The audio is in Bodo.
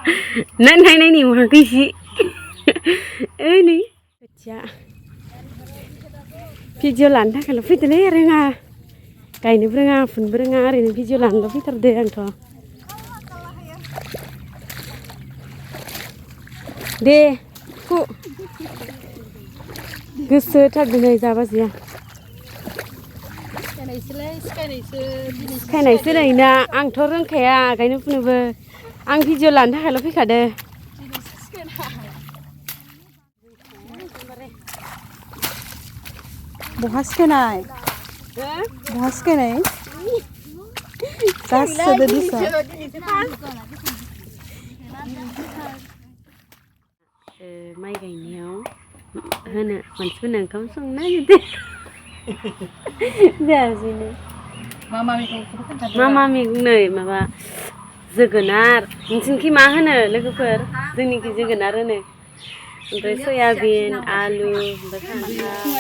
नायनायनि माखै सि ओइ नै खोथिया भिडिअ लानो थाखायल' फैदोलै रोङा गायनोबो रोङा फुनोबो रोङा ओरैनो भिडिअ लानोल' फैथारदो आंथ' दे फु गोसोथारदों जाबाजिया सिखायनायसो नैना आंथ' रोंखाया गायनो फुनोबो आं भिडिअ लानो थाखायल' फैखादो बहा सिखायनाय बहा सिखायनाय गासोदो दिसा माइ गायनायाव होनो मानसिफोरनो ओंखाम संनो नागिरदों जायासैनो मा मा मैगं नै माबा जोगोनार नोंसिनिखि मा होनो लोगोफोर जोंनिखि जोगोनार होनो ओमफ्राय सयाबिन आलु ओमफ्राय फान्थाव